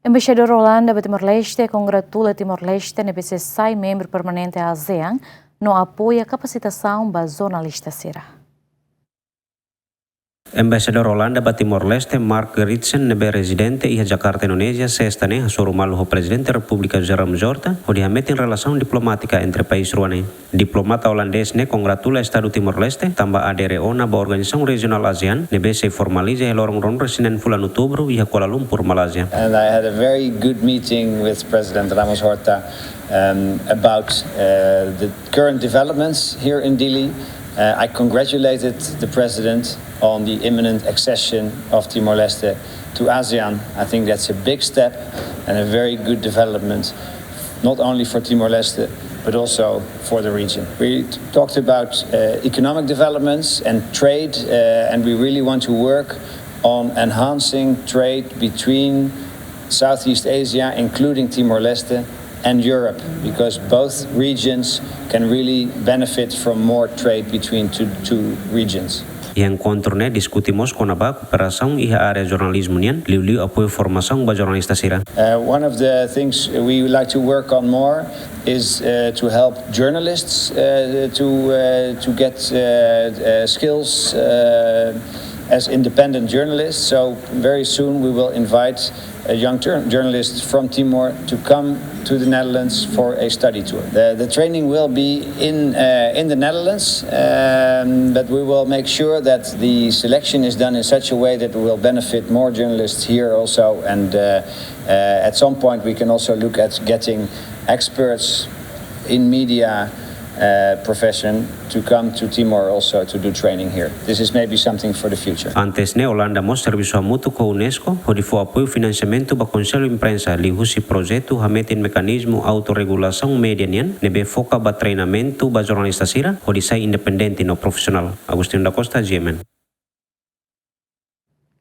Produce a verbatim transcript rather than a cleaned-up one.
Embaixadór Olanda ba Timor-Leste kongratula Timor-Leste ne'ebé sei sai membru permanente ASEAN no apoia kapasitasaun ba jornalista sira. Embaixadór Olanda ba Timor-Leste, Mark Gerritsen, ne'ebé rezidente iha Jakarta, Indonézia, Sesta ne'e hasoru malu ho Prezidente Repúblika José Ramos Horta, hodi hametin relasaun diplomátika entre país rua ne'e. Diplomata olandés ne'e kongratula Estadu Timor-Leste tanba adere ona ba organizasaun rejionál ASEAN, ne'ebé sei formaliza iha loron ruanulu-resin-neen fulan Outubru iha Kuala Lumpur, Malázia. And I had a very good meeting with President Ramos Horta, um, about, uh, the current developments here in Dili. Uh, I congratulated the President on the imminent accession of Timor-Leste to ASEAN. I think that's a big step and a very good development, not only for Timor-Leste, but also for the region. We t-, talked about, uh, economic developments and trade, uh, and we really want to work on enhancing trade between Southeast Asia, including Timor-Leste, and Europe, because both regions can really benefit from more trade between two, two regions. Iha enkontru ne'e diskute mós kona-ba kooperasaun iha área jornalizmu nian, liuliu apoiu formasaun ba jornalista sira. Uh, one of the things we would like to work on more is, uh, to help journalists, uh, to, uh, to get, uh, uh, skills, uh, as independent journalists. So very soon we will invite, uh, young jour-, journalists from Timor to come to the Netherlands for a study tour. The, the training will be in, uh, in the Netherlands, um, but we will make sure that the selection is done in such a way that will benefit more journalists here also. And, uh, uh, at some point we can also look at getting experts in media, uh, profession to come to Timor also to do training here. This is maybe something for the future. Antes ne'e, Olanda mós servisu hamutuk ho UNESCO hodi fó apoiu finansiamentu ba Konsellu Imprensa liuhusi projetu hametin mekanizmu autorregulasaun média nian, ne'ebé foka ba treinamentu ba jornalista sira hodi sai independente no profisionál. Agostinho da Costa, G M N.